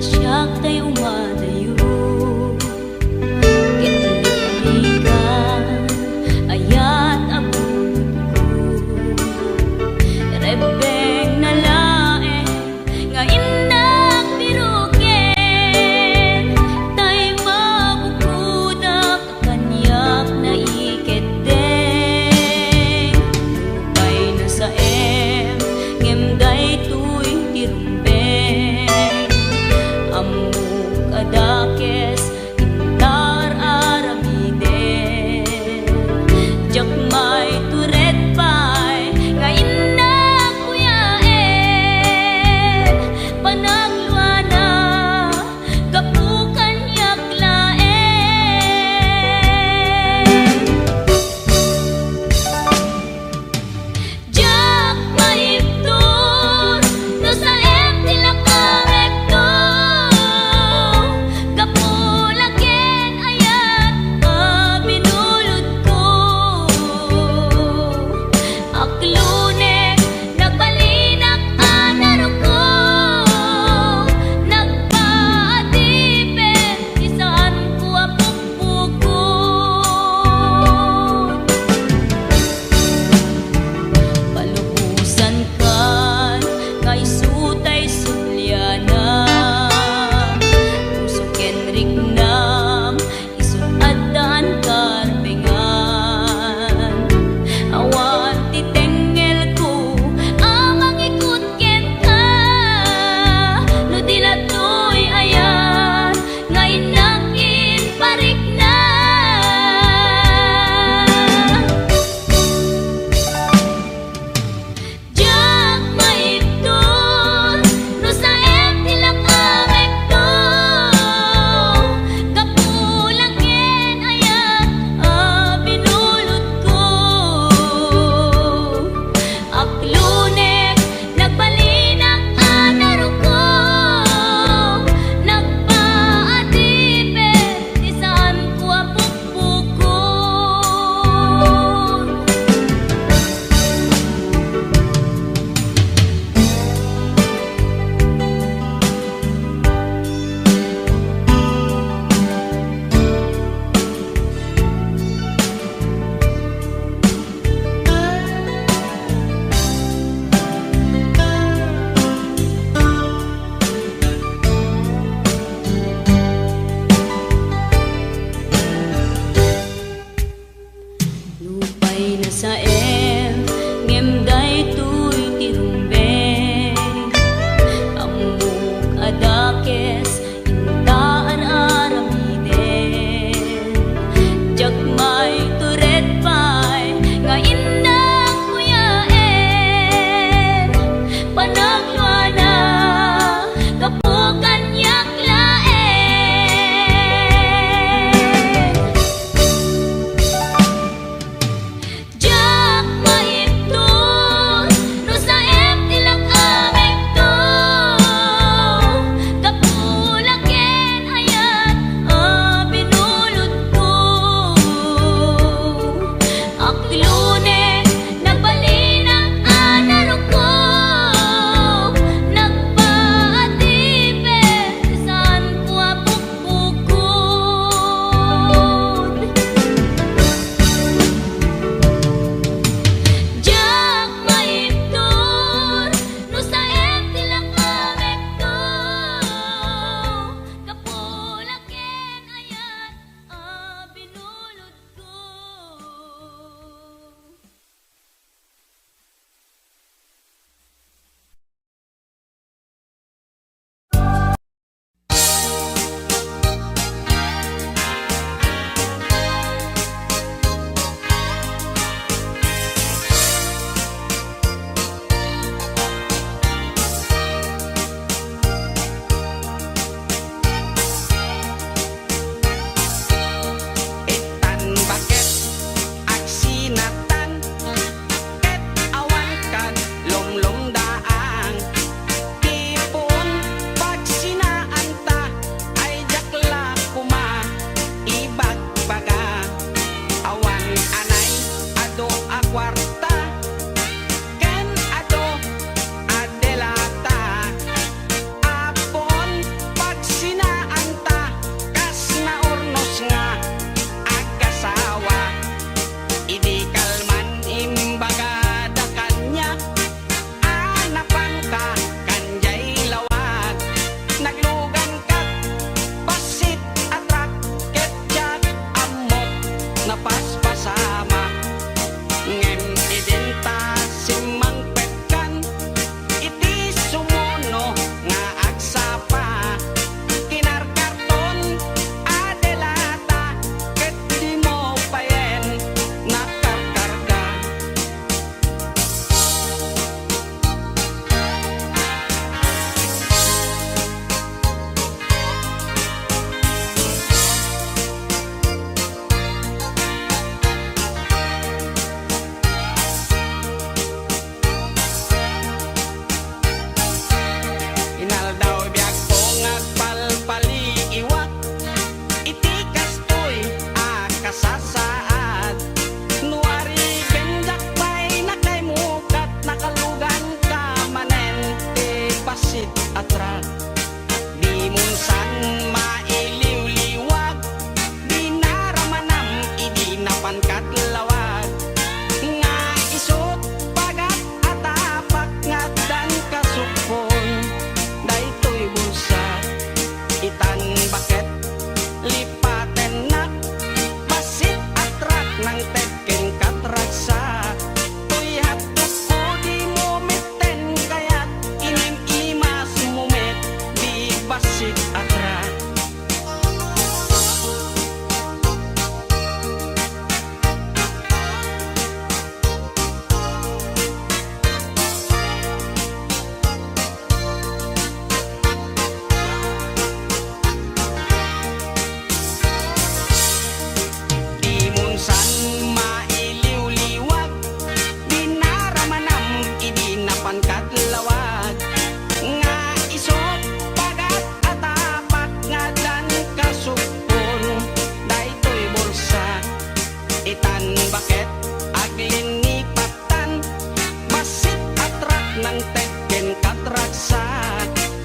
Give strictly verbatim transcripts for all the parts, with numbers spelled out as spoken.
siak tay umadayo. Ket liklikan, ayat a bunotko. Rebbengna laeng nga innak biroken, tay mabukodak kaniak naikeddeng. Nupay nasaem, ngem daytoy ti rumbeng. Ammok a dakes, intar aramiden. Diak maitured pay nga innak kuyaen. Panagluana, gapu kaniak laeng. Diak maibtur no saem ti lakangekko. Gapu la ken ayat a binulodko. Aklonek, nagbalinak a naruko. bassit a truck. Dimonsan mailiwliwag, dinaramanam idi napan kadlawag, nga isut' pagat a tapak nga addan kasukpon daytoy bulsa. Itan baket aglinnipat tan bassit a truck nangted ken katragsa.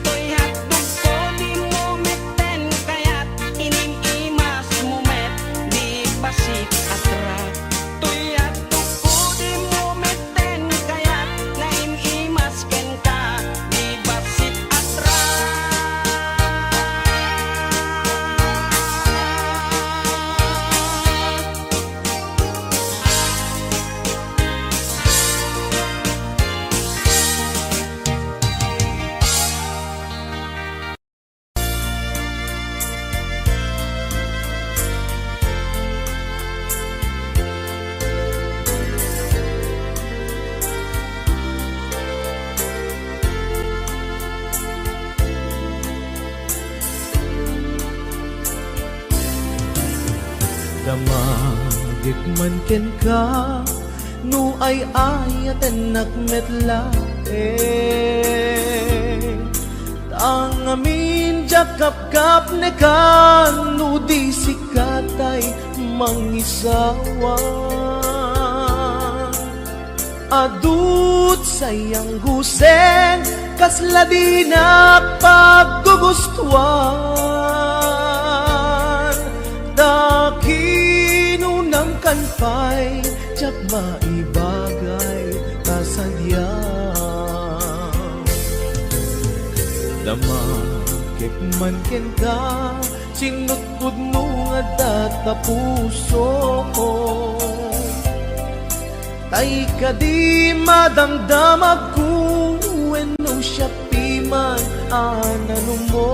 Toy hotdogko dimo metten kayat, inim-imasmo met di bassit a truck. Toy hotdogko dimo metten kayat, naim-imas kenka di bassit a truck. Damagek man kenka, no ay-ayatennak met laeng. Ta ngamin diak kapkapnekan, no di sika tay mangisawa. Adu ti sayanggusen, kasla dinak paggugustuan. Ta kinunam kan pay, diak maibagay ta sadiak. Damakek man kenka, sinutpudno nga adda ta puso. Tay kadi madamdamagko wenno siappiman a nanumo.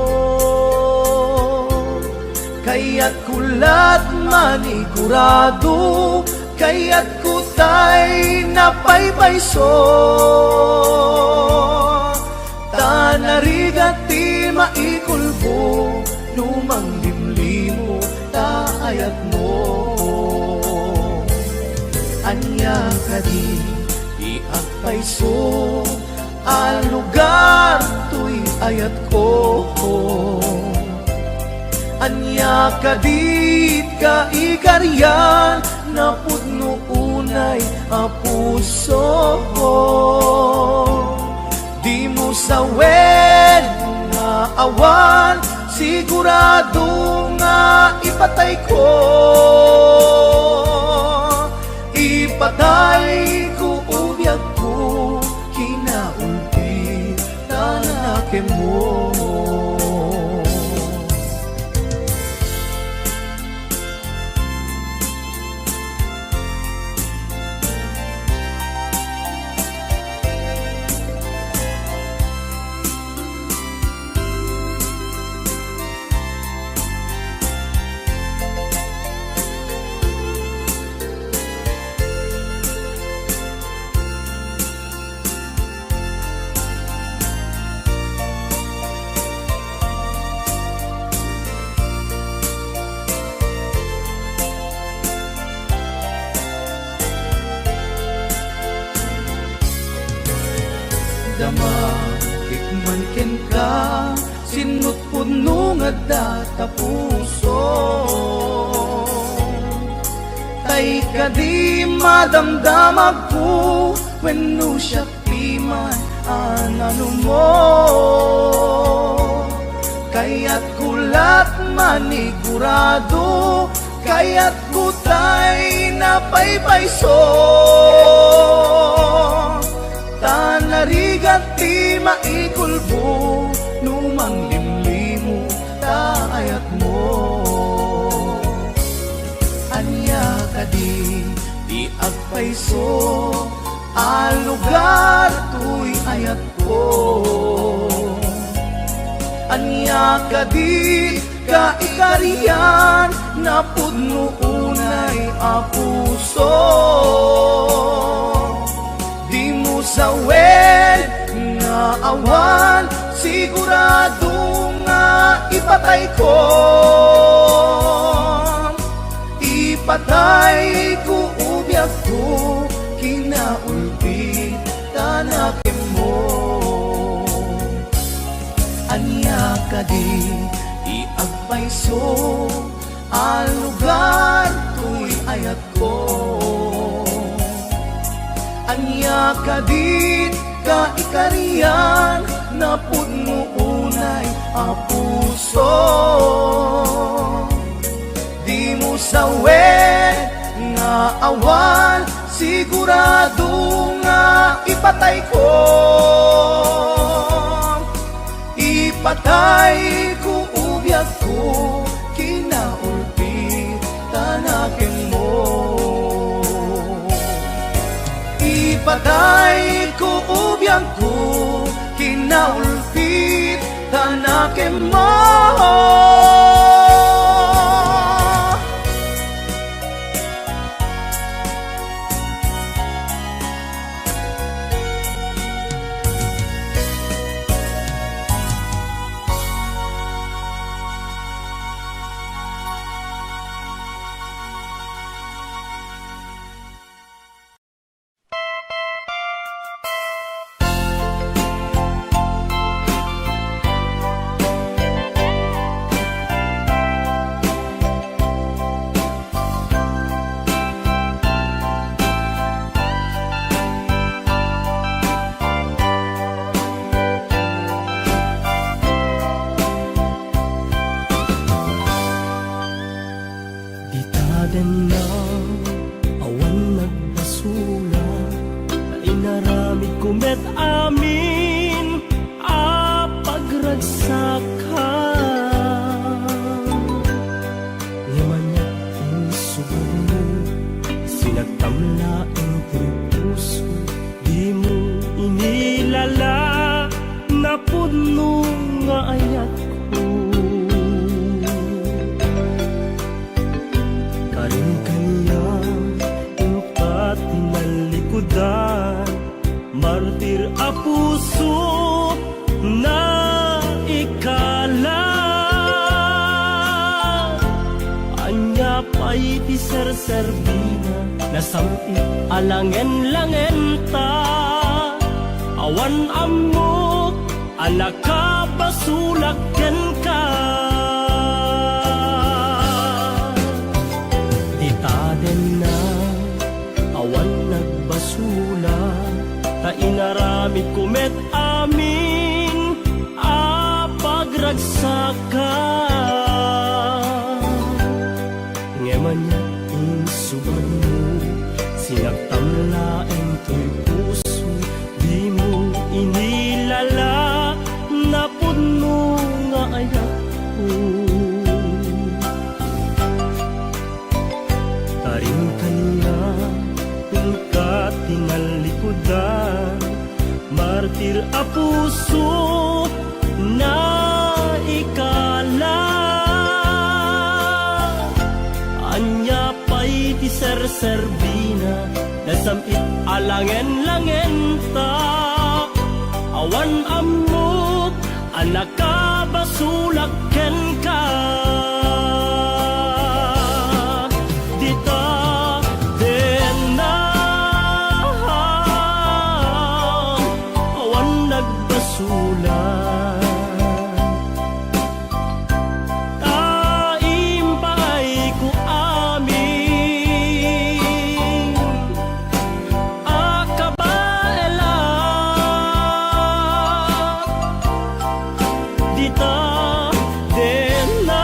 Kayatko lat manigurado, kayatko tay napaypayso. Ta narigat ti maikulbo no manglimlimo ta ayatmo. Ania kadi ti agpayso a lugar toy ayatko? Ania kadi ti kaikarian a pudno unay a puso? Dimo sawen nga awan sigurado nga ipatayko. Ipatayko o biagko, kinaulpitan a kenmo. Damakek man kenka, sinutpudno nga adda ta puso. Tay kadi madamdamagko wenno siappiman a nanumo. Kayatko lat manigurado, kayatko tay napaypayso. Ta narigat ti maikulbo no manglimlimo ta ayatmo. Ania kadi ti agpayso a lugar toy ayatko? Ania kadi kaikarian napudno unay a puso? Dimo sawen nga awan sigurado nga ipatayko. Ipatayko o biagko, kinaulpit ta nakemmo. Ania kadi ti agpayso a lugar toy ayatko? Ania kadi kaikarian napudno unay a puso? Dimo sawen nga awan sigurado nga ipatayko. Ipatayko o biagko, kinaulpit ta nakemmo. Ipatayko o biagko, kinaulpit ta nakemmo. Dita denna, awan nagbasula, ta inaramidko met amin a pagragsakka. Ngem ania insubadmo, sinagtam laeng toy puso, dimo inilala, napudno nga ayatko. Karin kaniak, inka ti nalikudan, martir a puso, naikala. Ania pay ti serserbina, nasam-it a langen-langenta. Awan ammok a nakabasolak kenka. Dita denna, awan nagbasula, ta inaramidko met amin a pagragsakka. Ngem ania insubadmo, sinagtam laeng toy puso, dimo inilala, napudno nga ayatko. Karin kaniak, inka ti nalikudan, martir a puso, naikala. Ania pay ti serserbina, nasam-it a langen-langenta. Awan ammok a nakabasolak kenka. Dita denna, awan nagbasula, ta impaayko amin a kabaelak. Dita denna,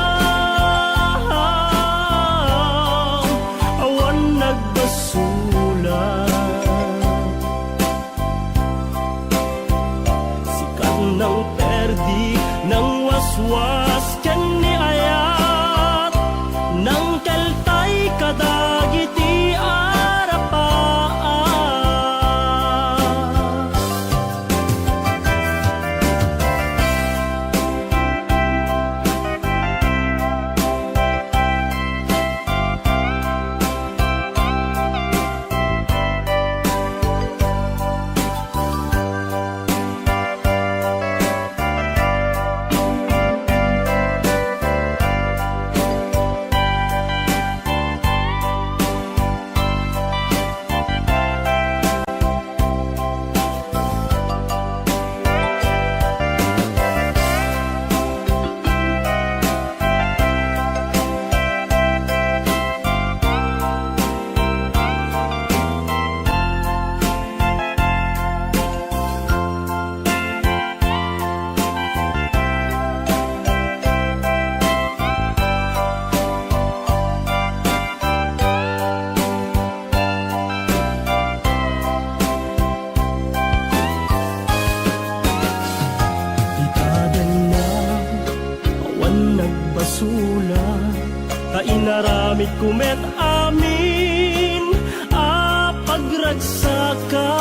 Kumet amin a pagragsaka.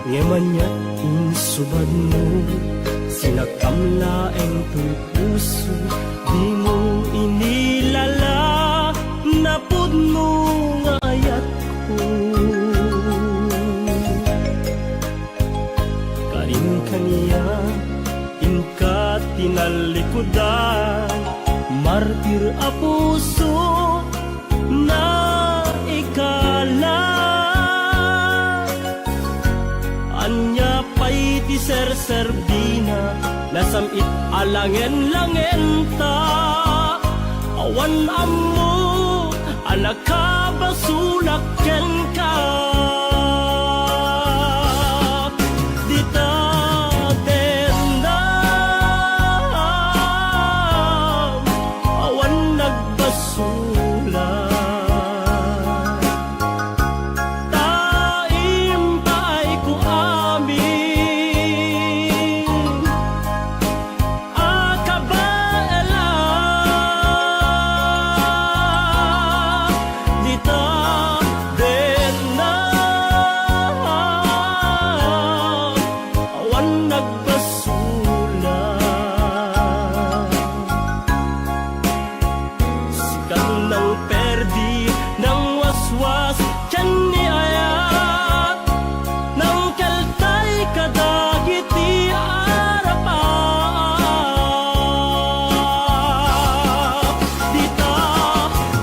Ngem aniat insubadmo, sinakam laeng toy puso, dimo inilala napudno nga ayatko. Karin kaniak, inka tinallikudan, martir a puso, naikala. Ania pay ti serserbina, nasam-it a langen-langenta, awan ammo a nakabasolak kenka. Dita dennam, awan nagbasolak. Ta impaayko amin a kabaelan. Dita dennam, awan nagbasolak. Sikan nang perdi, nang waswas, ken ni ayat, nang keltay kadagiti arap-ap. Dita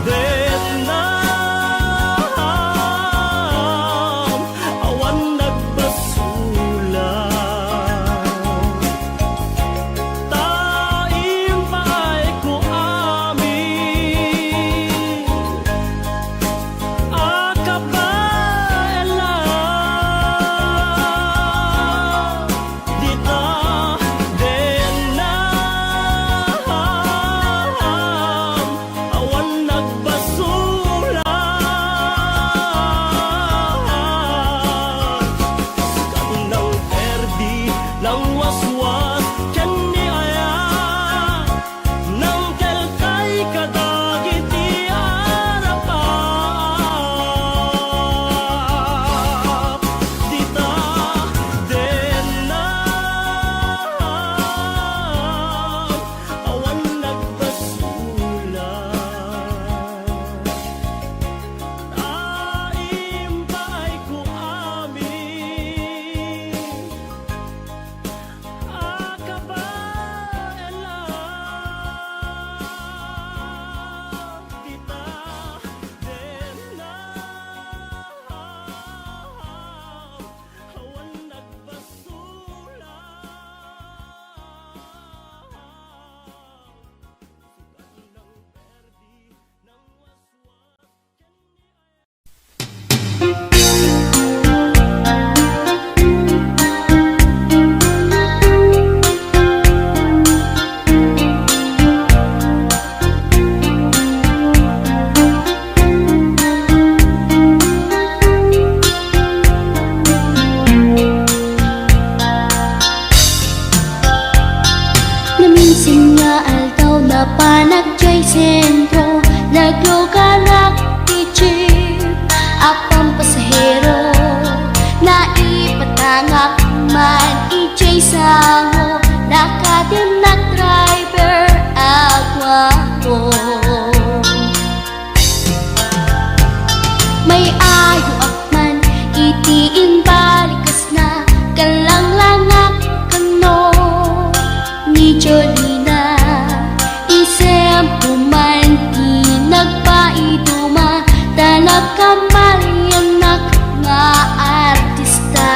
dennam, awan nagbasolak. Ta impaayko amin a kabaelan. Dita dennam, awan nagbasolak. Sikan nang perdi, nang waswas, ken ni ayat, nang keltay kadagiti arap-ap. Dita dennam, awan nagbasolak. Impaayko amin a kabaelan. Dita dennam, awan nagbasolak. Naminsan nga aldaw, napanak jay sentro, naglugarak ti jeep. Apan pasahero, naipatangak man ijay sango, nakadennak driver a guapo. May ayoak man iti imbalikasna, kallanglangak kano ni Jolina. Isempo man ti nagpaiduma, ta nakamaliannak nga artista.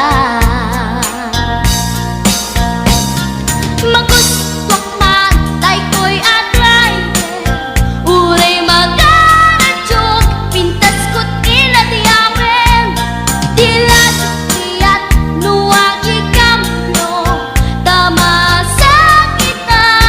Magustuak man daytoy a driver, uray magaradio, pintasko ti ladiamen. Di la siat no agikambio, ta masakitan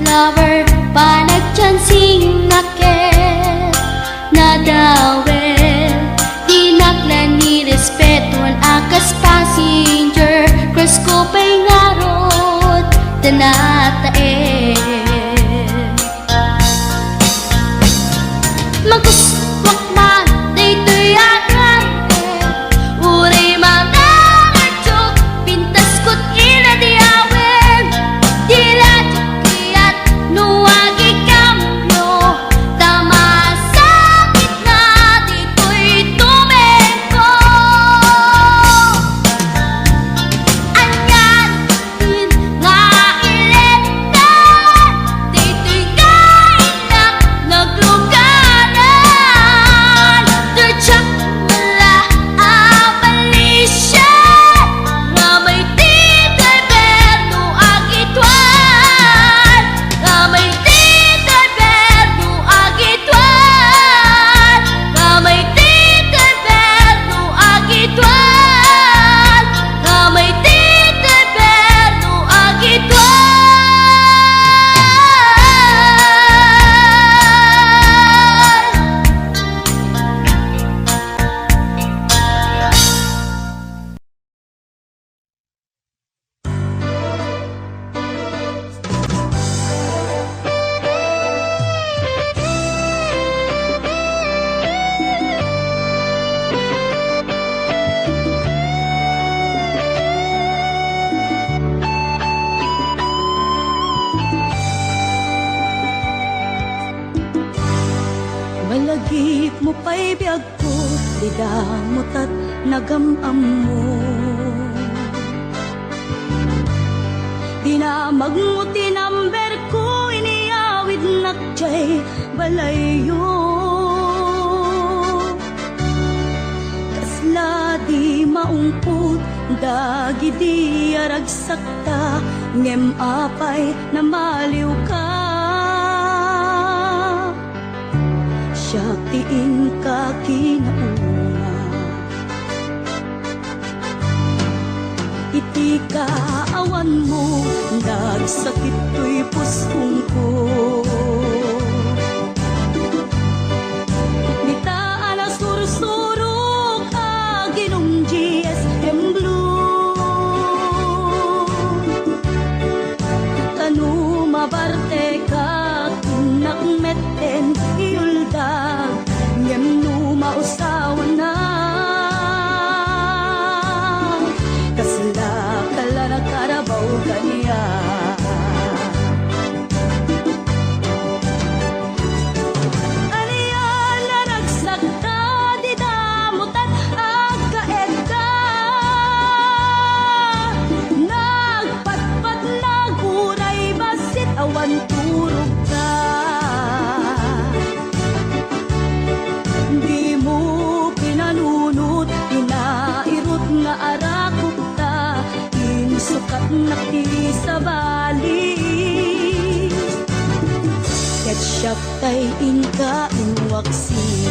Lover, panagchancing na ket nadawel. Dinak la ni respeton a kas passenger, crush ko pay ngarud, tanatae. Magustuak man daytoy a driver, uray mananadyo, pintas ko't inadiawen. Dila kayat no agikambio, ta masakit na ditoy tumengko. Anian nga ilenta, ditoy nga innak nagluganan. Diak la a balisian, nga may ti driver no agituan, nga may ti driver no agituan, nga may ti driver no agituan, nga may ti driver no agituan. Malagipmo pay biag ko, dida mutat nagam-ammo. Dinamagmo ti numberko, iniyawidnak diay balayyo. Kasla di maungpot dagidi a ragsakta, ngem apay namaliwka? Siak ti inka kinauna. Iti kaawanmo, nagsakit toy puskongko. Dita a nasursurok, aginom G S M Blue. Ta no mabartekak, innak metten iuldag, ngem no mausawannak, kaslaka la nakarabaw kaniak. Ania nga ragsakta, dida mutat agkaedka. Nagpatpatnak uray bassit awan turogka. Dimo pinanunot ti nairut nga arakokta, insukatnak ti sabali. Ket siak tay inka inwaksi.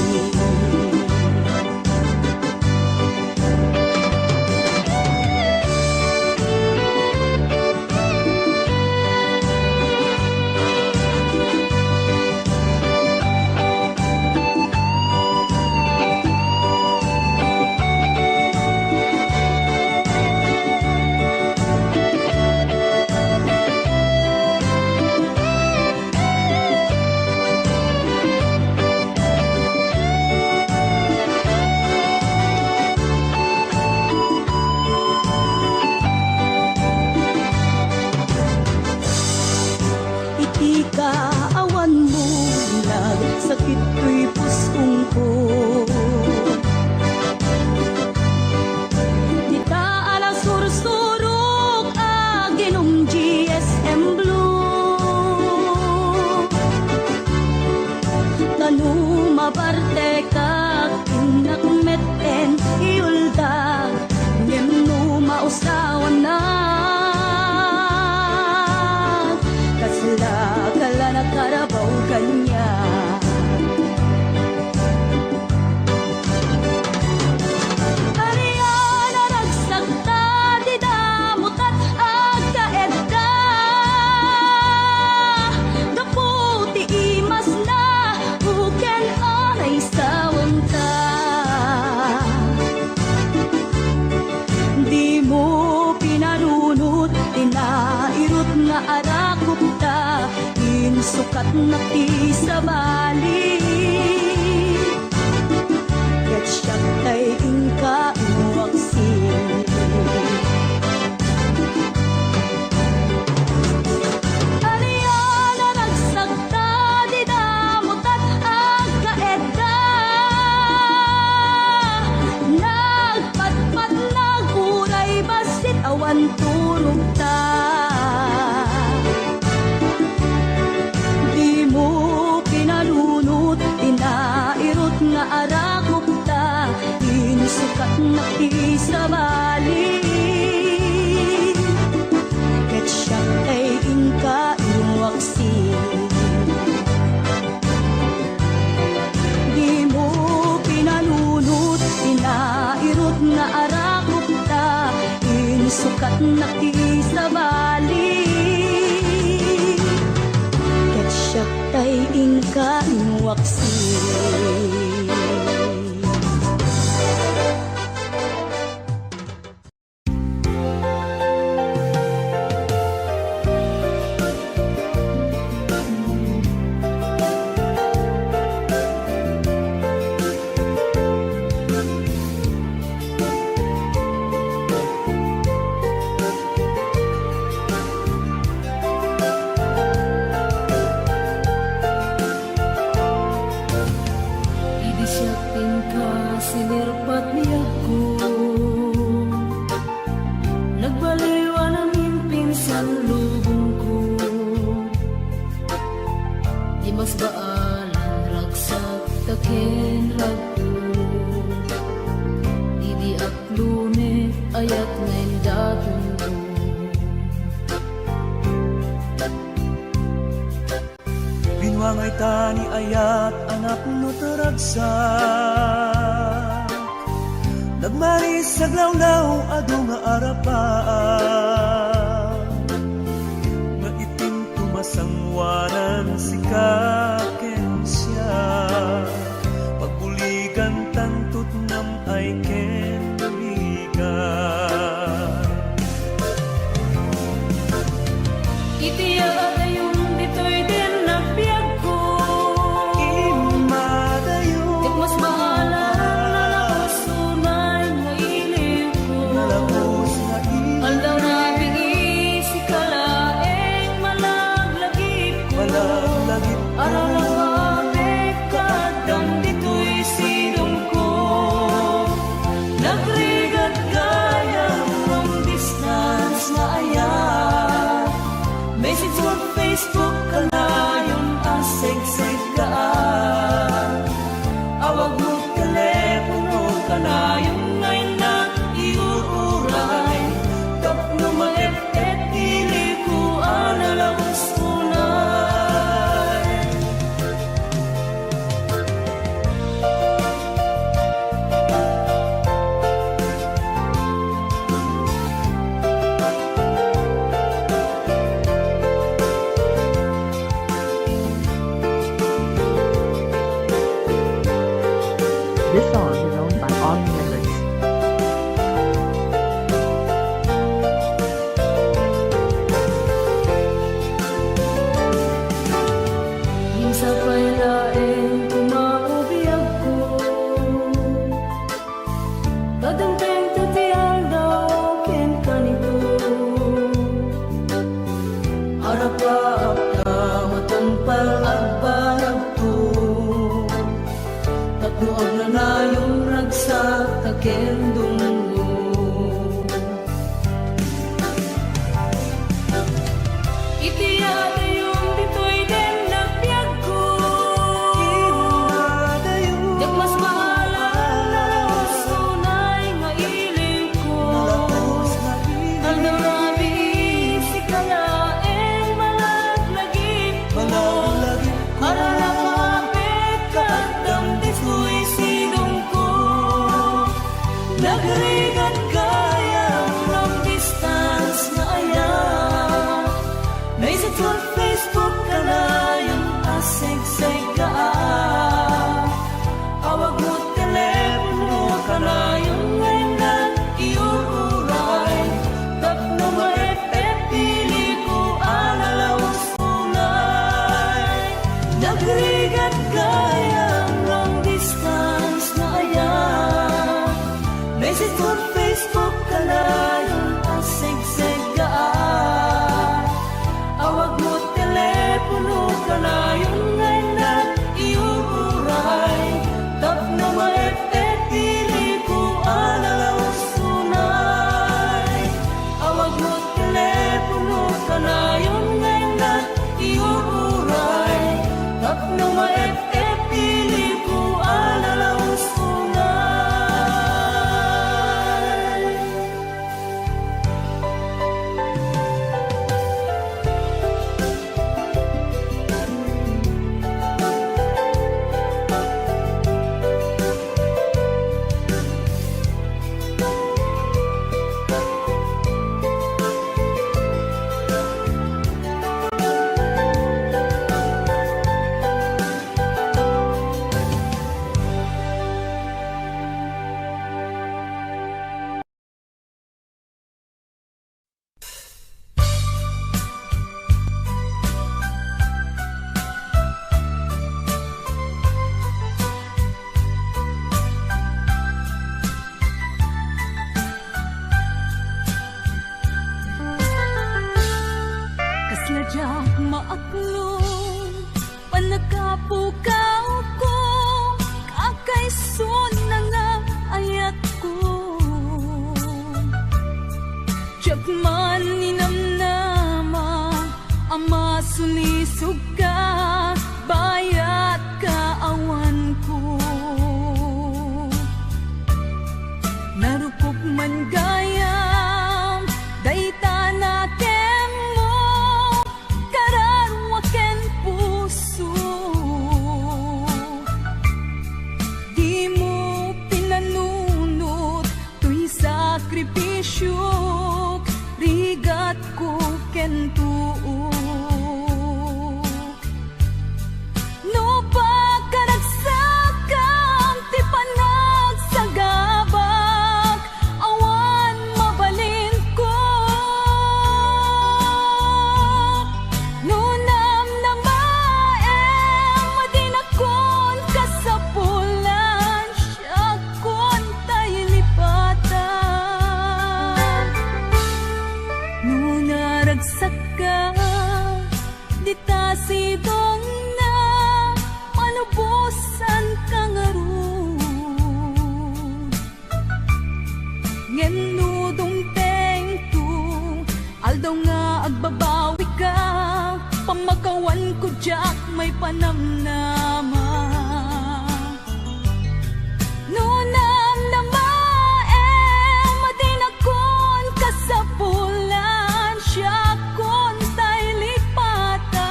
nga arakupta, insukatnak ti sabali. Ket siak tay inka inwaksi. Ania, naragsakta, dida mutat agkaedda. Nagpatpatnag uray bassit awan turogta. Dimo pinanunot ti nairut nga arakupta, insukatnak ti sabali. Ket siak tay inka inwaksi. Dimo pinanunot ti nairut nga arakupta, insukatnak ti sabali. Ket siak tay inka inwaksi. Idi siak inka sinirpat ni agko, nagbaliwan amin pinsan lubongko. Di mas baalan ragsak ta ken ragto. Idi aklone, ayat nga indatonko. Binuangay ta ni ayat a napno ti ragsak. Nagmaris aglawlaw adu nga arapaak. Nga itinto masangoanan sika ken siak. Pagbuligan tanto ti nam-ay ken buligan. Iti adayon ditoy den nagbiagko. Immadayon. Ket mas baalan nalabos unay nga ilikko. Nalabos nga ilikko. Aldaw rabii sika laeng malaglagipko. Malaglagipko. Araragapek ka addam ditoy sidongko. Nagrigat gayam long distance nga ayat. Message mo Facebook, kanayon a segseggaan. Awag mo telepono, kanayon nga innak iuray. Tapno maep-ep iliko a nalabos unay. This song is owned by Augie Records. Ngem sapay laeng koma, o biagko, ta dimtengto ti aldaw kenka nito. Arapaak ta matungpal agbanagto, tapno agnanayon ragsak ta ken dungngom. Iti adayon ditoy den nagbiagko. Iti adayon. Diak mas baalan nalabos unay nga ilikko. Nalabos nga ilikko. Aldaw rabii sika laeng malaglagipko. Malaglagipko. Araragapek ka addam ditoy sidongko. Nagrigat gayam long distance nga ayat. Message mo Facebook, kanayon a segseggaan. Awag mo telepono, kanayon nga innak iuray. Tapno maep-ep iliko a Maaklong, pannakapukawko, kakaisunna nga ayatko. Diak man ninamnama a masulisog ka, bayat ka awanko. Narukop man gayam dayta nakemmo, kararua ken puso. Dimo pinanunot toy sakripisiok, rigatko ken tuok. No pakaragsakam ti panagsagabak, awan mabalinko. No namnamaem a dinakon kasapulan, siakon tay lipatan. No naragsakka, dita sidongna, palubosanka ngarud. Ngem no dumtengto, aldaw nga agbabawika, pamakawanko diak maipanamnama. No namnamaem a dinakon kasapulan, siakon tay lipatan.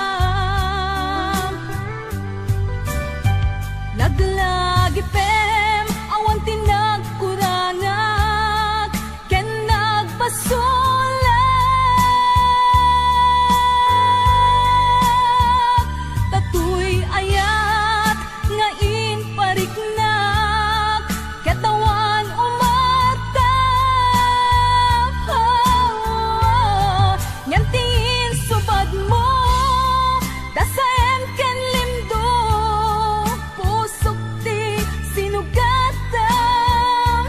Laglagipem, awan ti nagkurangak ken nagpasulak. Ta toy ayat nga impariknak, ket awan umartam. Ngem ti insubadmo, dasaem ken limdo, pusok ti sinugatam.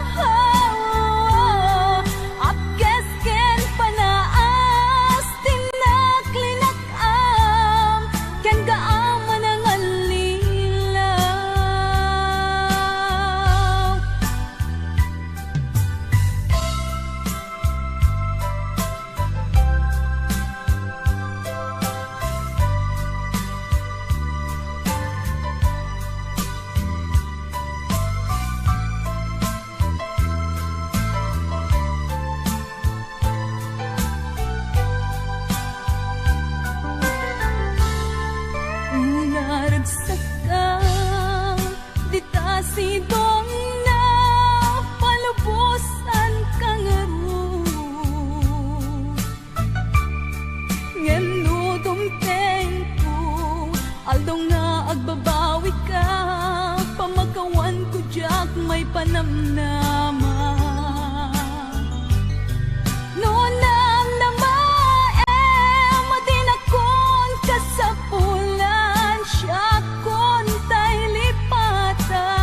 Apkes ken panaas ti naklinak-am, ken gaam a nangallilaw. Naragsakka dita sidongna, palubosanka ngarud. Ngem no dumtengto, aldaw nga agbabawika, pamakawanko diak maipanamnama. No namnamaem a dinakon kasapulan, siakon tay lipatan.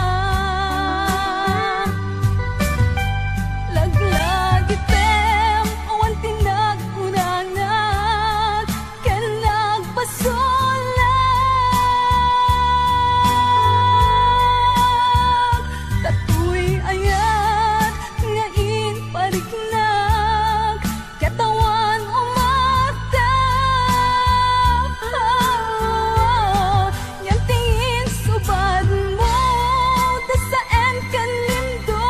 Laglagipem, awan ti nagkurangak ken nagpasulak. Ta toy ayat nga impariknak, ket awan umartam. Ngem ti insubadmo, dasaem ken limdo,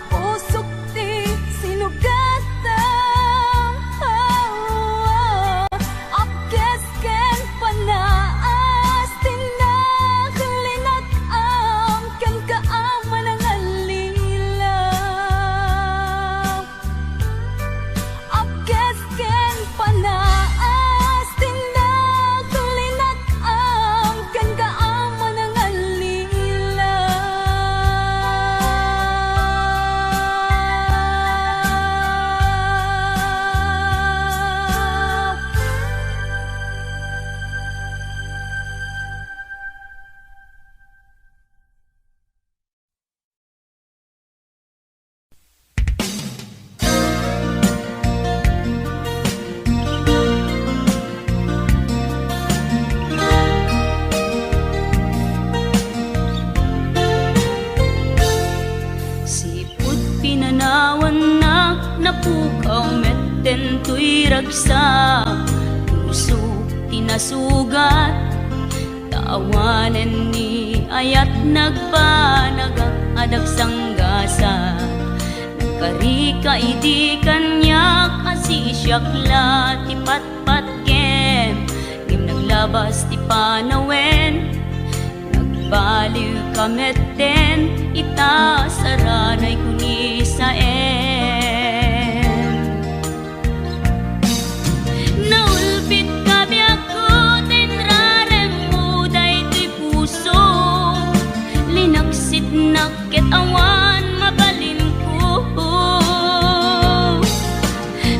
pusok ti sinugatam. Apkes Daytoy ragsak, puso ti nasugat, ta awanen ni ayat nagbanagak a dagsanggasat. Nagkarika idi kaniak a sisiak la ti patpatgem, ngem naglabas ti panawen. Nagbaliwka metten ita saranay kunisaen. Naulpitka biagko ta inraremmo daytoy puso. Linaksitnak ket awan mabalinko.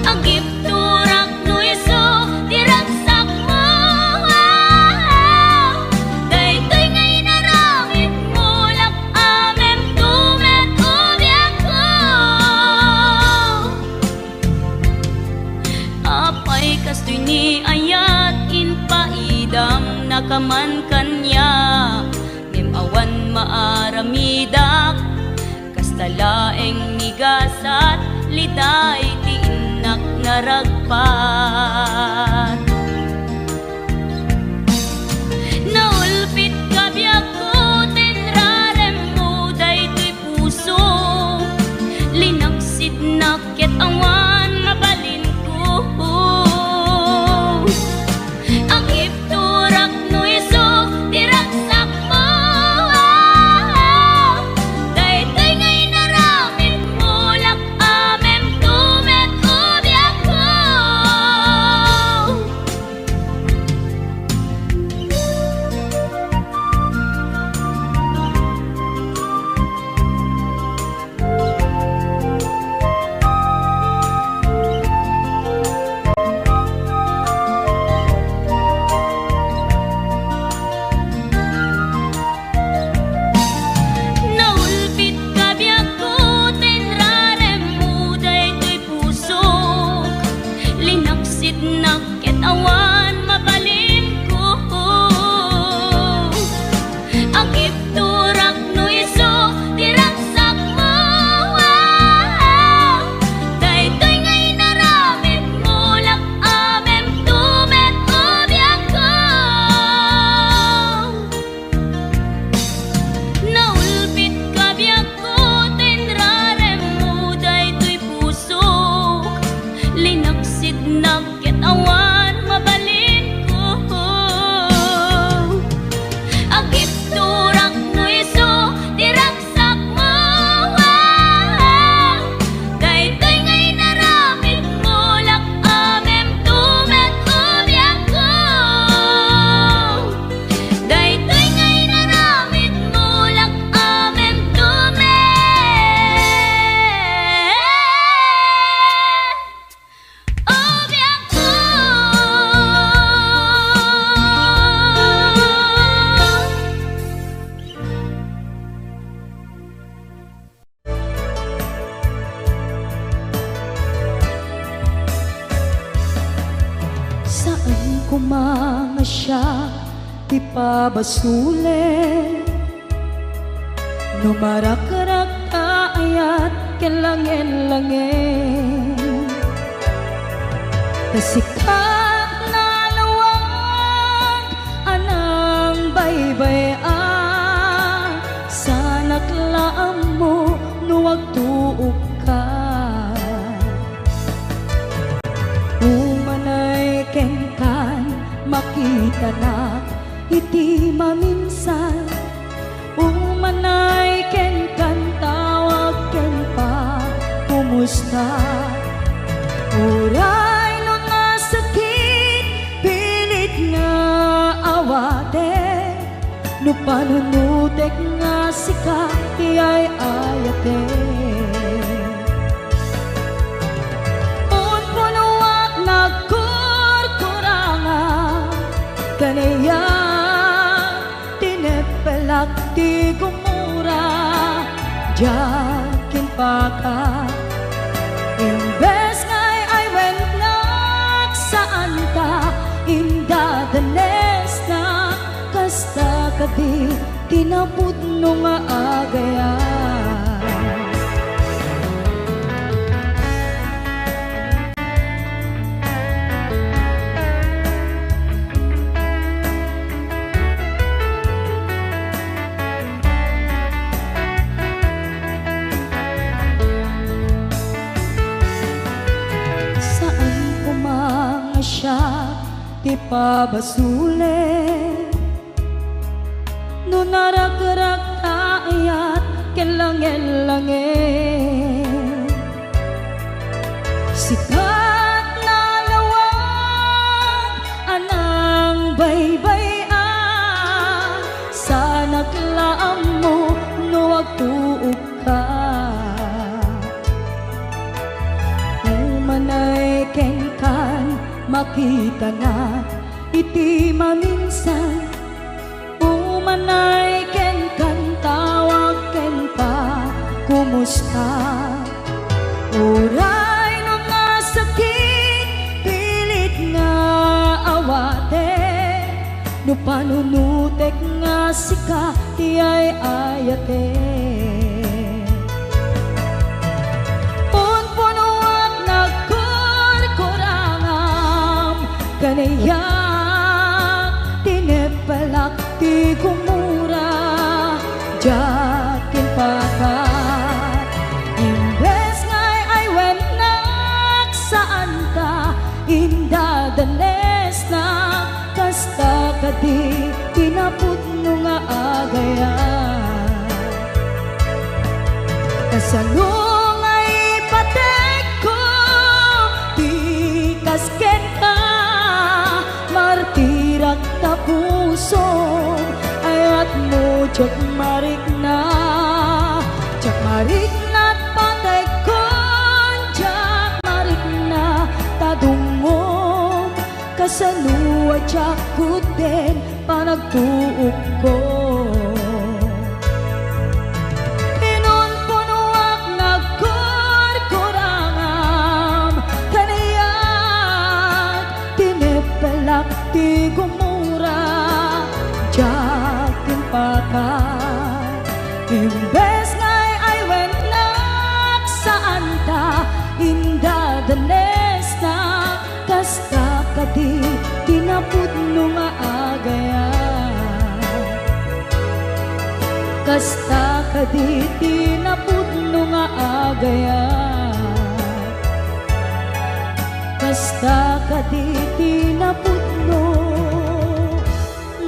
Agibturak no isu ti ragsakmo. Daytoy nga inaramidmo, lak-amemto met ubiakko. Apay kastoy ni ayat, impaidamnaka man kaniak, ngem awan maaramidak. Kasta laeng ni gasat, liday ti innak naragpat. Naulpitka biagko ta inraremmo daytoy puso. Linaksitnak ket awan mabalinko. Agibturak no isu ti ragsakmo. Daytoy nga inaramidmo, lak-amemto met ubiakko. Naulpitka biagko ta inraremmo daytoy pusok. Linaksitnak ket awan mabalinko. Agibturak no isu ti ragsakmo. Daytoy nga inaramidmo, lak-amemto met ubiakko. Naulpitka biagko ta inraremmo daytoy pusok. Linaksitnak ket awan mabalinko. Agibturak no isu ti ragsakmo. Daytoy nga inaramidmo, lak-amemto met ubiakko. Daytoy nga inaramidmo, lak-amemto met ubiakko. Saan koma nga siak ti pabasolen, no marakrak ta ayat ken langen-langen. Ta sika nalawag a nangbaybay-an, saanak la ammo no agtuokka. Umanay kenkan, makitanak iti maminsan. Umanay kenkan, tawag ken pakumusta. Uray no nasakit, pilit nga awatek. No panunotek nga sika ti ay-ayatek. Punpunuak nagkurkuranga, kaniak tineppelak ti gumura, diak impaka. Imbes nga ay-aywentnak, saanta indadanesnak, kasta kadi ti napudno nga agayam. ti pabasolek no narakrak ta ayat ken langelangel. Sika ti nalawag a nangbaybay-an, saanak la ammo no agtuokka. Umanay kenkan, makitanak iti maminsan. Umanay kenkan, tawag kenka, kumusta? Uray no nasakit, pilit nga awatek, no panunotek nga sika ti ay-ayatek. Punpunoak nagkurkurangam, kaniak tineppelak ti gumura, diak kinpakat. Imbes nga ay-aywennak, saanta indadanesnak, kasta kadi ti napudno nga agayat. Kasano nga ipatekko ti kas kenka, martirak ta pusom, ayatmo diak marikna, diak marikna ta tekkon, diak marikna ta dungngom, kasano a diak kudden panagtuokko. Pinunpunoak nagkurkurangam, kaniak tineppelak ti gumura, diak kinpakat. Imbes nga ay-aywennak, saanta indadanesnak, kasta kadi ti napudno nga agayat. Kasta kadi ti napudno nga agayat. Kasta kadi ti napudno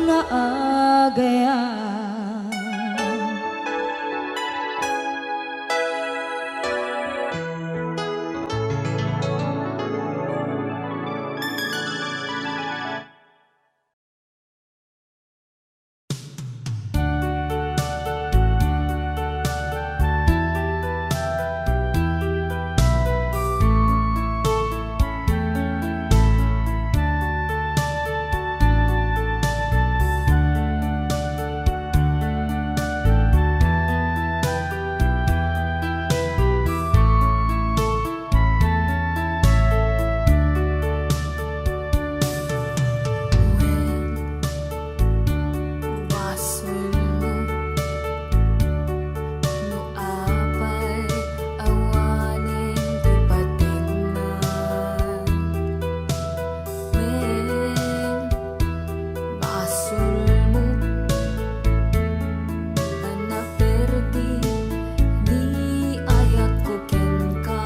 nga agayat. Wen, basolmo no apay awanen ti pategna. Wen, basolmo a naperdi ni ayatko kenka.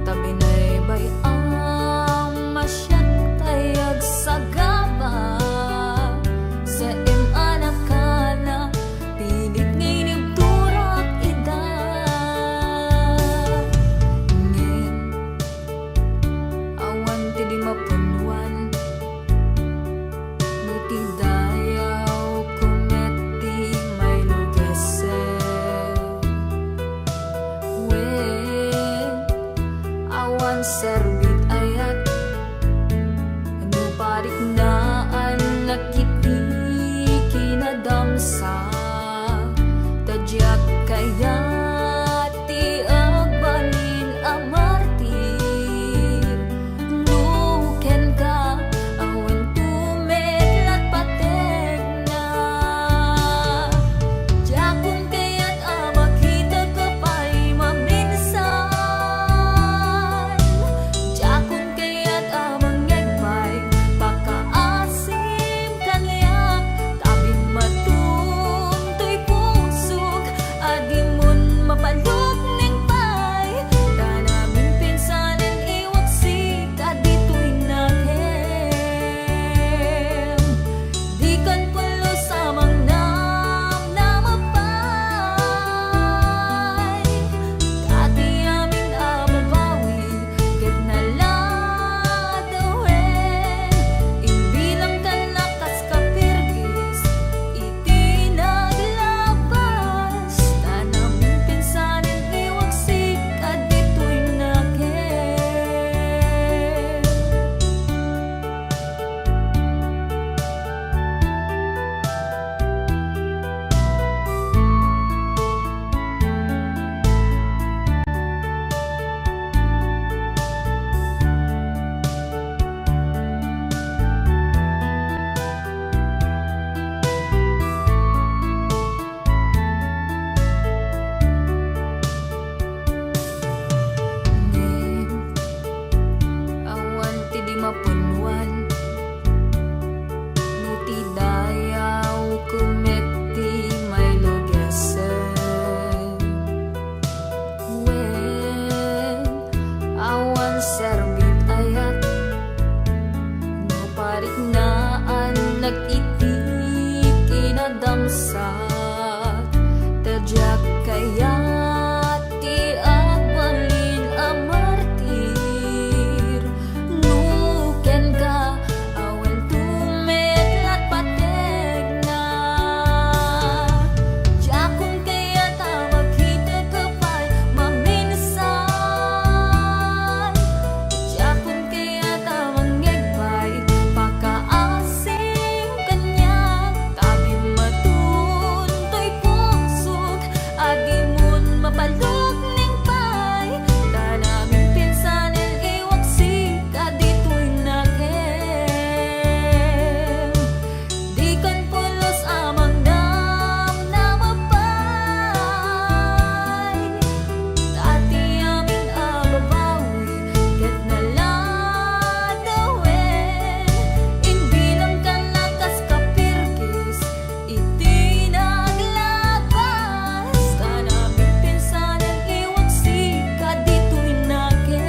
Ta binaybay-am a siak tay agsagaba, saan a nakana, pilit nga inibturak ida. Ngem, awan ti di mapunnuan, no ti dayawko met ti mailugesen. Wen, awan sarbit ayat no pariknaannak iti kinadamsa, ta diak kayat ti agbalin a martir. No kenka, awan met la ti pategna. Diakon kayat a makitaka pay maminsan. Diakon kayat a mangngeg pay, paka Iti kinadamsak, ta diak kayat ti agbalin a martir. No kenka, awan met latpategna. Diakon kayat a makitaka pay maminsan. Diakon kayat a mangngeg pay pakaasim kaniak, ta dimmaton toy pusok a dimon mapalukneng pay, ta namingpinsanen iwak sika ditoy nakem. Dikan pulos a mangnamnama pay, ta ti amin a babawi ket naladawen, imbilangkannak kas kapirgis iti naglabas, ta namingpinsanen iwak sika ditoy nakem.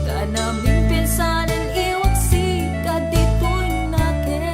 Ta namingpinsanen iwak sika ditoy nakem.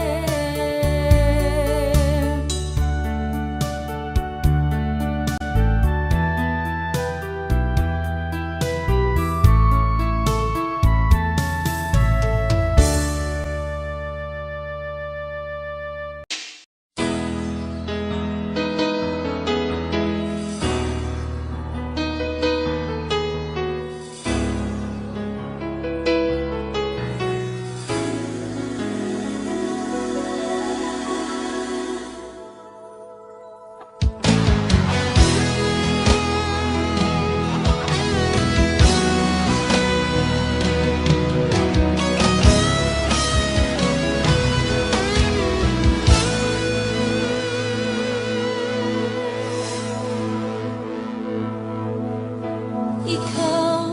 Ikaw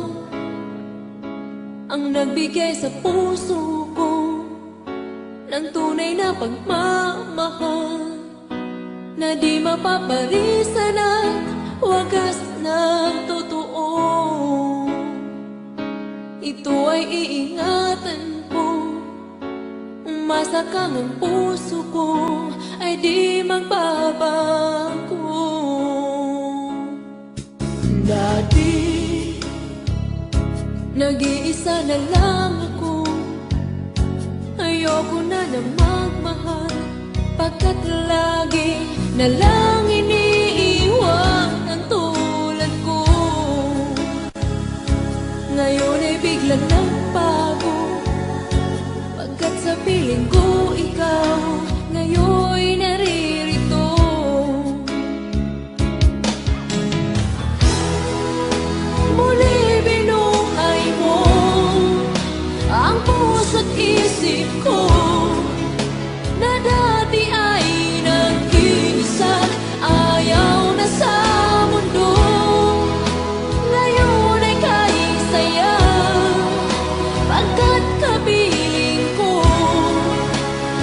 ang nagbigay sa puso ko ng tunay na pagmamahal na di mapaparisan at wagas na totoo. Ito ay iingatan ko. Umasa kang ang puso ko ay di magbabago. Dati, nag-iisa na lang ako. Ayoko na na magmahal, pagkat lagi na lang iniiwan ang tulad ko. Ngayon ay biglang nagbago, pagkat sa piling ko ikaw ngayon naririto. Muli binuhay mo ang puso't isip ko, na dati ay nag-iisa, ayaw na sa mundo. Ngayon ay kay saya, pagkat kapiling ko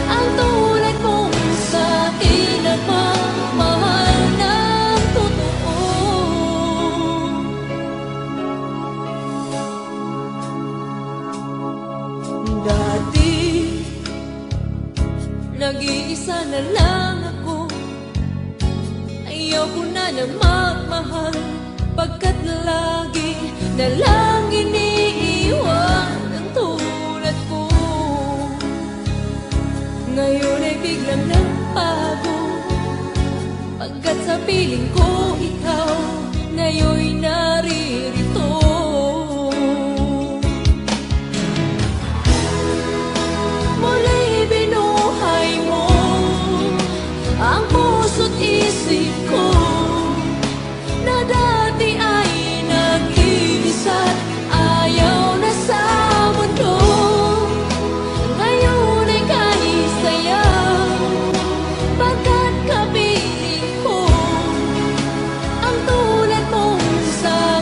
ang tulad mong sa akin nagmamahal ng totoo. Dati, nag-iisa na lang ako. Ayoko na na magmahal, pagkat lagi na lang iniiwan ang tulad ko. Ngayon ay biglang nagbago, pagkat sa piling ko ikaw ngayon naririto. Muli binuhay mo ang puso't isip ko, na dati ay nag-iisa't ayaw na sa mundo. Ngayon ay kay saya, pagkat kapiling ko ang tulad mong sa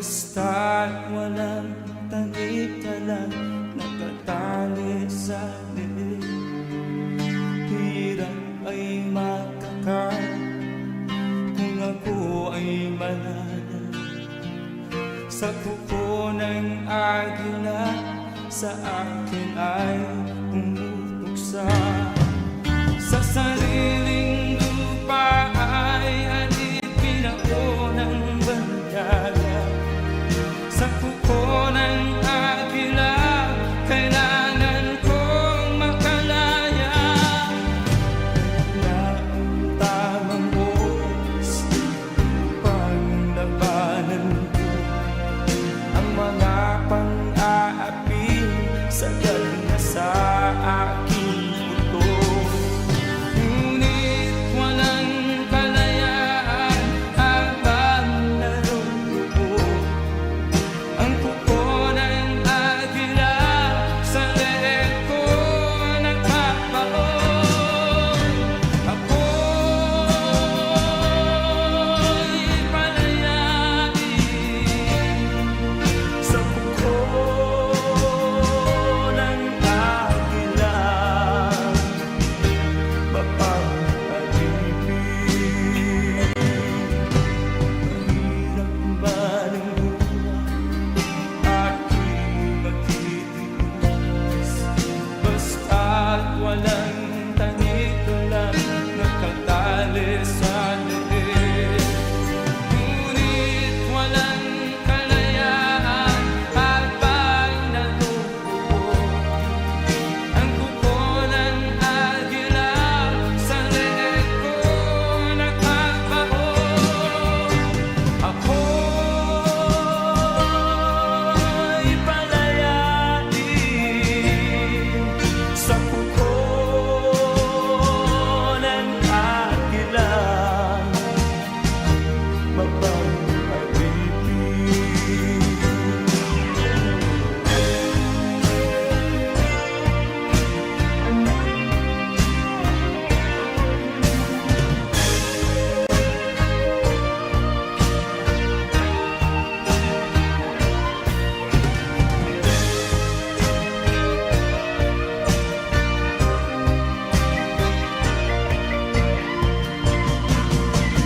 Basta walang tanikala, nakatali sa liig. Hirap ay makakain kung ako ay mananap sa kuko ng agila. Sa akin ay pumupuksa. Sa sariling lupa ay alipin ako ng banyaga. Sa kuko ng agila, kailangan kong makalaya. Kaya ang tamang oras upang labanan ko ang mga pang-aapi, sagad na sa aking buto. Ngunit walang kalayaan habang naroroon ang kuko ng agila sa leeg ko nagpapaon. Ako'y palayain sa kuko ng agila. Mapag-alipin. Mahirap man ang buhay, aking matitiis. Basta't walang tanikala, nakatali sa leeg. Ngunit walang kalayaan habang nalu- Ang kuko ng agila sa leeg ko nagpapaon. Ako'y palayain sa kuko ng agila. Mapag-alipin.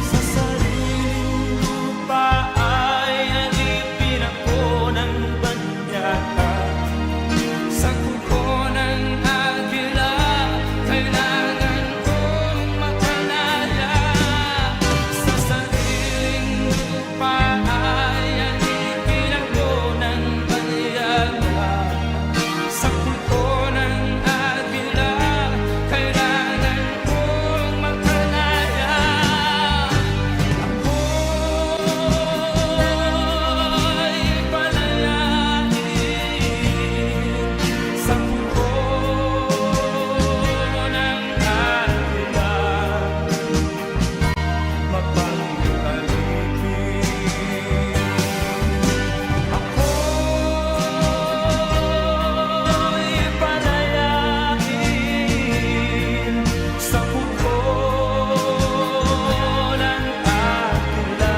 Sa sariling lupa ay alipin ako ng banyaga. Sa kuko ng agila, kailangan kong makalaya. Sa sariling lupa ay alipin ako ng banyaga. Sa kuko ng agila, kailangan kong makalaya. Ako'y palayain sa kuko ng agila. Mapag-alipin. Ako'y palayain sa kuko ng agila.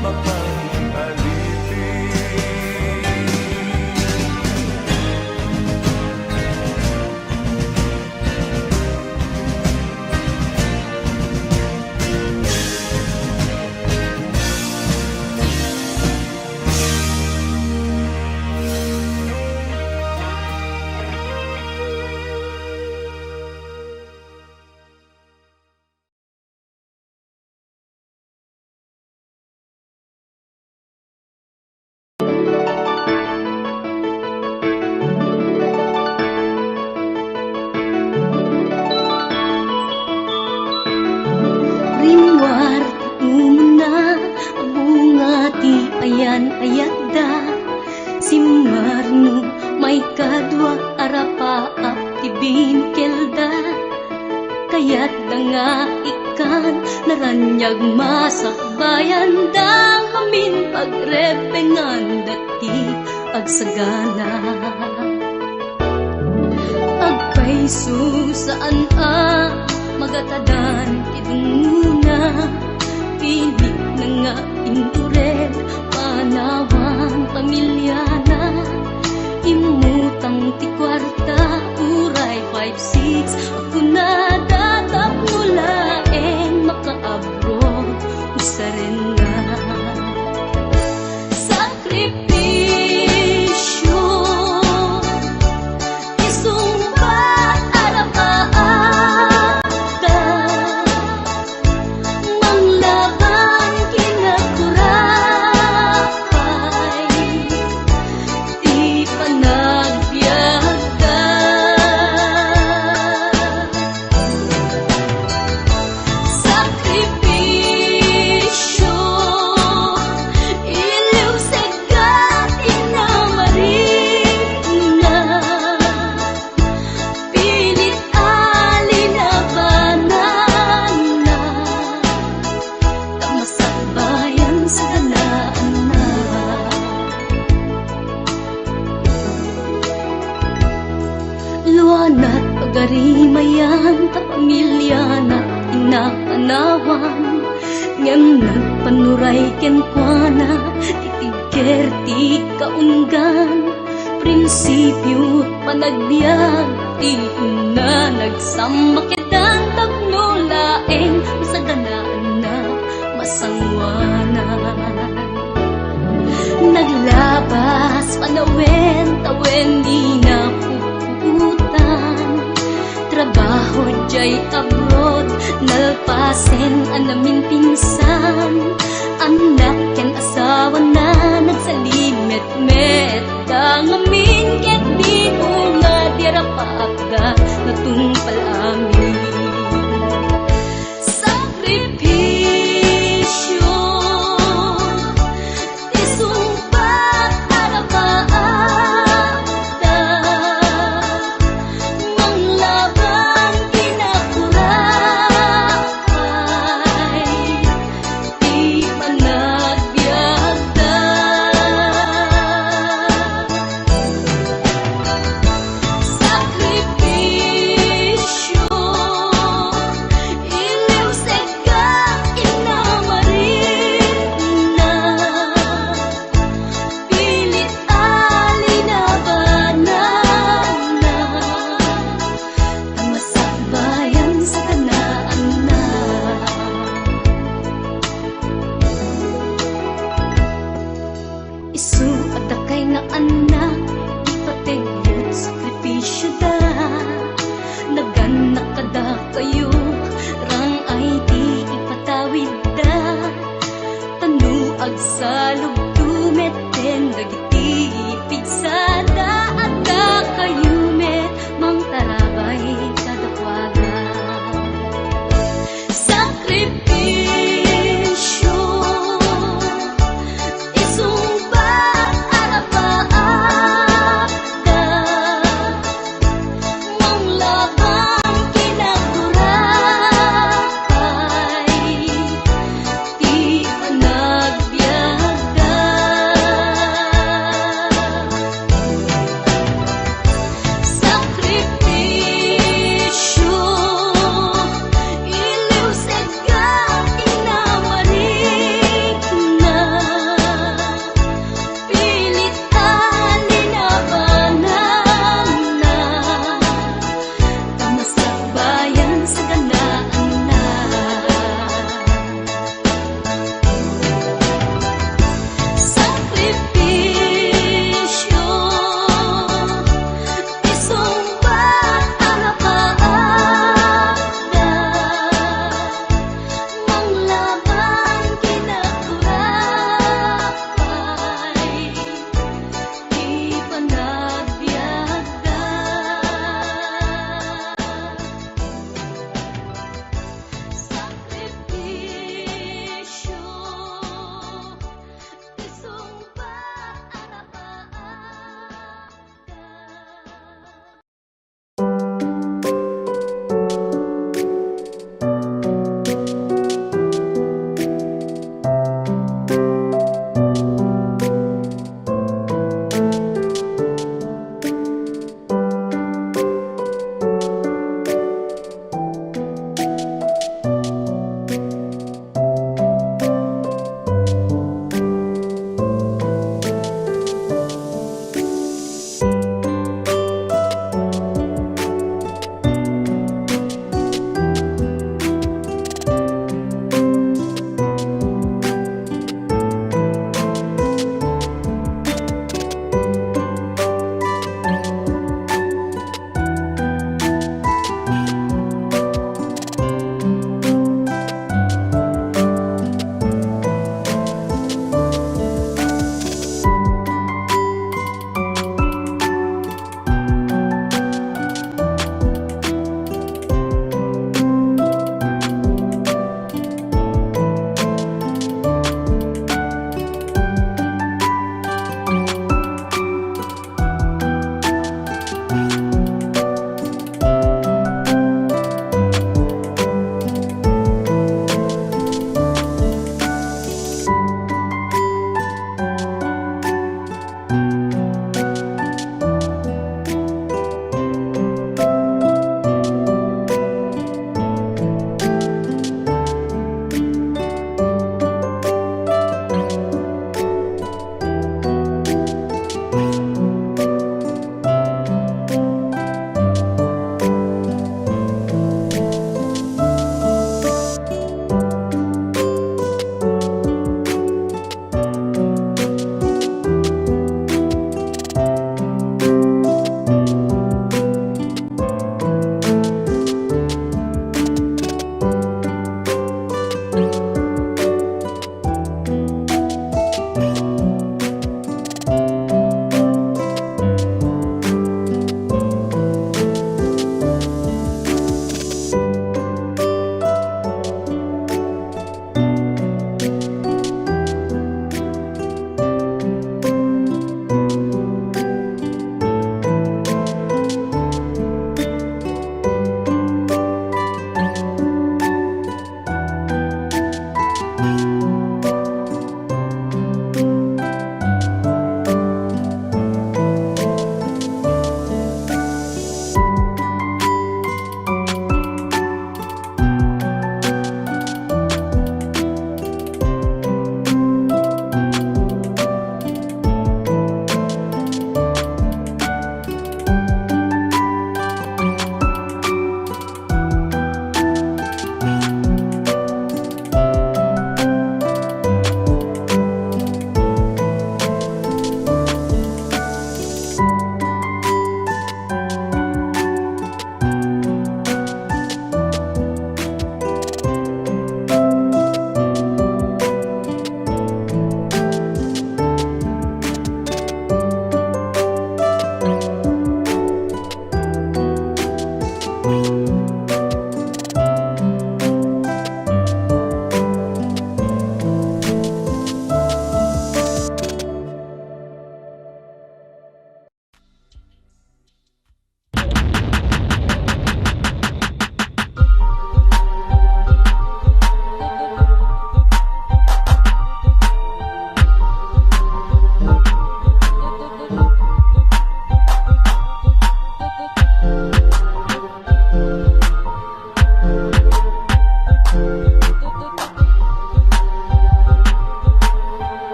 Mapag-alipin. Rimmuar ti umuna a bunga ti ayan-ayatda. Simmarno maikadua a rapaap ti binkelda. Kayatda nga ikkan naraniag masakbayan dagiti amin pagrebenganda ti agsagana. Agpayso saan a magatadan ti dungngona. Pinit na nga indured, panawan pamiliana. Immutang ti kuarta, uray five six, a kunada tapno laeng makaabroad, usarenna. Sakripisio, isungbat a rapaatda, manglaban ken agkurapay ti panagbiagda. Sakripisio, iliwsegka ti namarina, pinit a linabananna, ta masakbayan saganaanna. Luanat pagarimayan ta pamiliana ti napanawan, ngem nagpanuray kenkuana ti tigger ti kaunggan. Prinsipio panagbiag ti inna, nagsammaketdan tapno laeng masaganaanna masangoanan. Naglabas panawen, tawen di napuputan. Trabaho jay abroad, nalpasen a naminpinsan. Annak ken asawana nagsalimetmet da ngamin ket di unga di rapaatda natungpal amin. Sakripisio, isungbat a rapaatda, manglaban ken agkurapay ti panagbiagda. Sakripisio, iliwsegka inamarina, pilit a linabananna, ta masakbayan saganaanna. Isu a dakay nga annak, ipateg yo't sakripisioda. Nagannak kadakayo, rang-ay ti ipatawidda. Ta no agsalogto met ken dagiti pigsada, adda kayo met mangtarabay kadakuada. Sakripisio, isungbat a rapaatda, manglaban ken agkurapay ti panagbiagda.